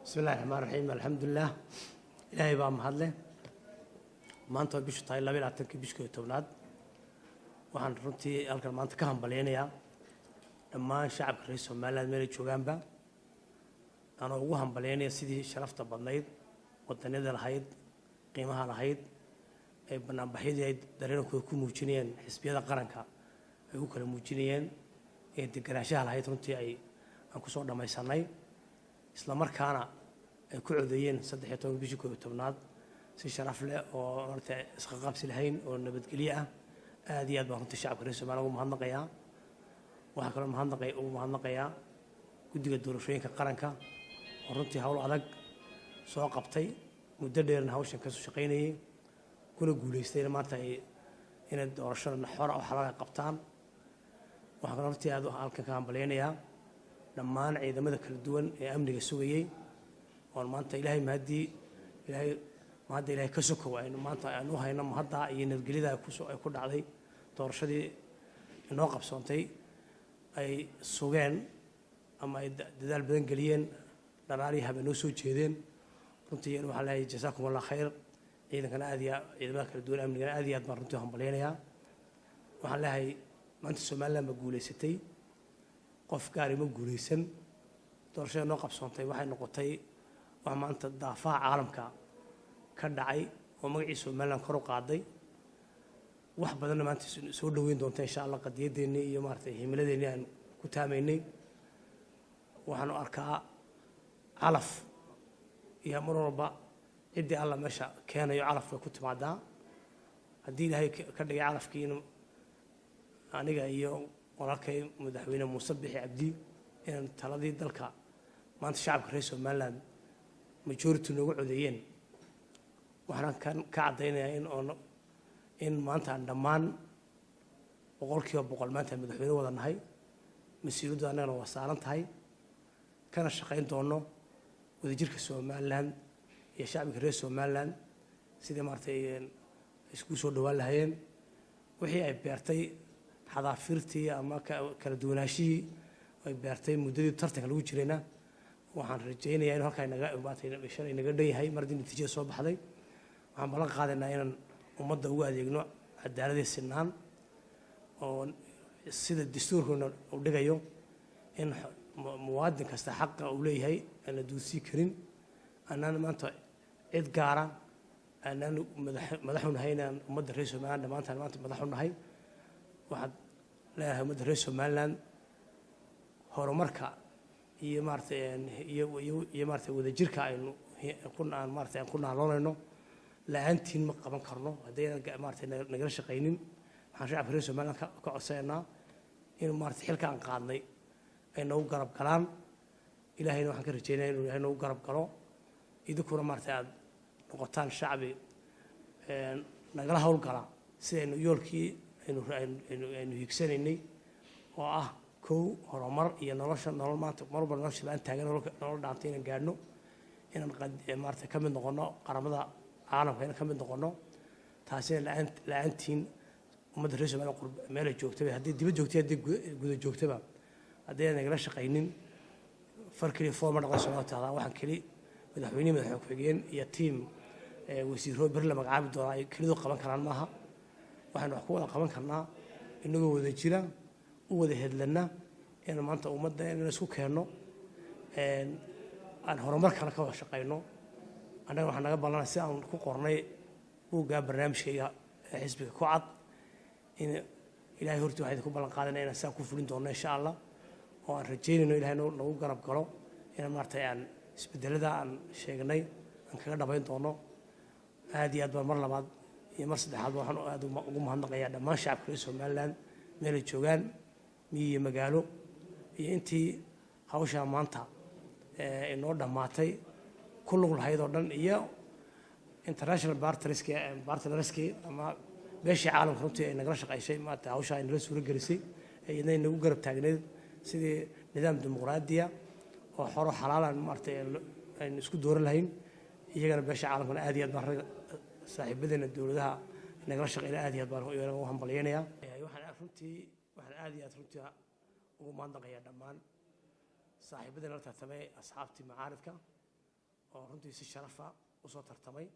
Bismi illahi raxmaan raxiim, alxamdulilah, Ilaahay baa mahadleh. Maanta waa bishu tahay 22-kii bishii 11-aad. Waxaan runtii halkan maanta ka hambalyaynayaa dhammaan shacabka reer Somaliland meelay joogaanba, anoo ugu hambalyaynaya sidii sharafta badnayd, wadaniyada lahayd, qiimaha lahayd ay banaanbaxyadii ay dareenkooda ku muujinayeen, xisbiyada qaranka ay u kala muujinayeen ee deganaanshaha lahayd, runtii ay aan kusoo dhammaysanay, isla markaana ay ku codeeyeen 13 bishii 11-aad si sharaf leh oo marata isqaqabsi lahayn oo nabadgelyo ah. Aad iyo aad baan runtii shacabka reer Somaliland ugu mahadnaqayaa. Waxaa kaloo ugu mahadnaqayaa guddiga doorashooyinka qaranka oo runtii hawl adag soo qabtay, muddo dheerna hawshan kasoo shaqaynayay, kuna guulaystayna maanta ay inay doorashada xora oo xalaal ay qabtaan. Waxaa kaloo runtii aad halkan ka hambalyaynayaa dhammaan ciidamada kala duwan ee amniga sugayey, oon maanta Ilaahay mahaddii, Ilaahay mahadda, Ilaahay ka sokow aynu maanta aynu u hayno mahadda iyo nabadgelyada kusoo ay ku dhacday doorashadii inoo qabsoontay, ay sugeen ama ay dadaal badan geliyeen, dharaarihii habeen noo soo jeedeen. Runtii waxaan leeyahay jasaakum Allah khayr. Ciidankana aad iyo ciidamada kala duwan amnigana aad iyo aad baan runtii hambalyaynayaa. Waxaan leeyahay maanta Somaliland ba guulaysatay, qof gaari ma guulaysan. Doorashada noo qabsoontay waxay noqotay wax maanta daafaha caalamka ka dhacay oo magacii Somaliland kor u qaaday, wax badanna maanta soo dhoweyn doonta insha Allah qadiyadeennii iyo maaragtay himiladeennii aan ku taamaynay. Waxaanu arkaa calaf iyo mar walba ciddii Alla meesha keenayo calaf way ku timaadaa. Haddii Ilaahay ka dhigay calafkii in aniga iyo walaalkay madaxweyne Muuse Bixi Cabdi inaan taladii dalka maanta shacabka reer Somaliland majority noogu codeeyeen, waxaan kan ka caddaynayaa in oon in maanta aan dhammaan 100% maanta madaxweyne wada nahay, mas-uuliyaddu annagana waa saaran tahay, kana shaqayn doono wadajirka Somaliland iyo shacbiga reer Somaliland sidii maaragtay isku soo dhowaan lahayeen. Wixii ay beertay xadaafirtii ama kala duwanaashihii ay beertay muddadii tartanka lagu jirayna, waxaan rajaynayaa in halkaa naga maaragtay shalay naga dhan yahay. Mar haddii natiijada soo baxday, waxaan ballan qaadaynaa inaan ummadda ugu adeegno cadaaladii, sinaan oo sida dastuurkuna uu dhigayo in muwaadin kasta xaqa uu leeyahay aan la duudsii karin, annaan maanta cid gaara aanaan madaxu nahay, inaan ummadda reer Somaliland dhammaantaan maanta madaxu nahay. Waxaad leedahay ummadda reer Somaliland horumarka iyo maaratay iyo maaratay wadajirka aynu aan maaratay aan ku naaloonayno la-aantiin ma qaban karno haddaynan maaratay nagala shaqaynin. Waxaan shacabka reer Somaliland ka codsanaynaa in maaratay xilka aan qaadnay ay noogu garab galaan. Ilaahayna waxaan ka rajeynaya inuu Ilahay noogu garab galo, idinkuna maaratay aada noqotaan shacbi nagala howlgala sidaynu yoolkii aynu hiigsanaynay oo ah kow horumar iyo nolosha nolol maanta mar walba nolosha laan taagan nolol dhaantay inaan gaadhno, inaan maarata ka mid noqono qaramada caalamka, inaan ka mid noqono. Taasina la-aantiin ummadda reer Somaliland meelay joogtaba, haddii dibad joogtay, haddii guda joogtaba, haddii nagala shaqaynin, far keliya fool ma dhaqan Soomaalida tahdaa. Waxaan keli madaxweynihi, madaxweyne ku-xigeen iyo tiim wasiiro beri la magacaabi doonaa ay kelidu qaban karaan maaha. Waxaynu wax ku wada qaban karnaa inagoo wada jira, u wada hedlana inaan maanta ummadda inaan isku keenno, aan horumarkana ka wada shaqayno. Annaga waxaa naga ballanay si aan ku qornay buuggaa barnaamijkayga ee xisbiga ku cad in Ilahay hortii waxaa idinku ballan qaadana inaan sidaa ku fulin doono insha Allah, oo aan rajaynayno Ilahay nagu garab galo inaan maaragtay aan isbedelada aan sheegnay aan kaga dhabayn doono. Aad iyo aad baan mar labaad iyo mar saddexaad waxaan aad ugu mahadnaqayaa dhammaan shacabka reer Somaliland meelay joogaan, miyi iyo magaalo, iyo intii hawshaa maanta inoo dhammaatay ku lug lahayd oo dhan, iyo international partnerski ama beeshii caalamka runtii ay nagala shaqaysay maanta hawshaa ay nala suuro gelisay, iyadna inagu garab taagneyd sidii nidaam dimuqraadiya oo xoro xalaalan maaragtay aynu isku dooran lahayn. Iyagana beesha caalamkana aad iyo aad baan rag saaxiibadeena dowladaha nagala shaqeyna aad iyo aad baan iyagana ugu hambalyaynayaa. Waxaan runtii waxaan aad iyo aad runtii ugu mahadnaqayaa dhammaan saaxiibadeena la tartamay, asxaabtii macaaridka. Oo runtii si sharafa usoo tartamay,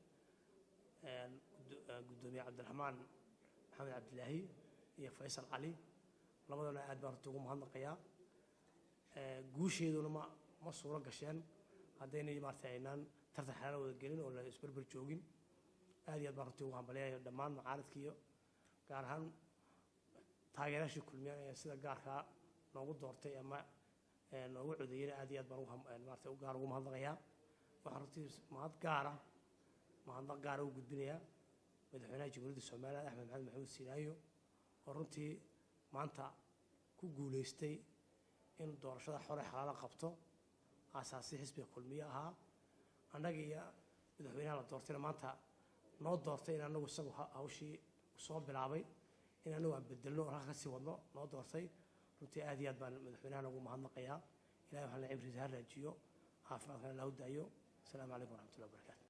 guddoomiye Cabdiraxmaan Maxamed Cabdilaahi iyo Faysal Cali, labadana aad baan runtii ugu mahadnaqayaa. Guusheeduna ma suuro gasheen haddaynay maarata aynaan tartan xalaal wada gelin oo la isberber joogin. Aad iyo aad baan runtii ugu hambalyayo dhammaan mucaaradka iyo gaar ahaan taageerayaashii Kulmiyaan ee sida gaarkaa noogu doortay ama noogu codeeyena, aad iyo aad baan maarata gaar ugu mahadnaqayaa. Waxaan runtii mahad gaara, mahadnaq gaara u gudbinayaa madaxweynaha Jamhuuriyadda Somaliland, Axmed Maxamed Maxamuud Siinaayo, oo runtii maanta ku guuleystay in doorashada xore xalaala qabto, aasaasi xisbiga Kulmiye ahaa. Annaga iyo madaxweynaha la doortayna maanta noo doortay in anagu isagu hawshii soo bilaabay in anagu aan bedelno oo halka kasii wadno noo doortay. Runtii aad iyo aad baan madaxweynaha ugu mahadnaqayaa. Ilahay waxaan la cimriisa ha raajiyo, caafimaadkana lahu daayo. Asalaamu calaykum waraxmatullahi wabarakatu.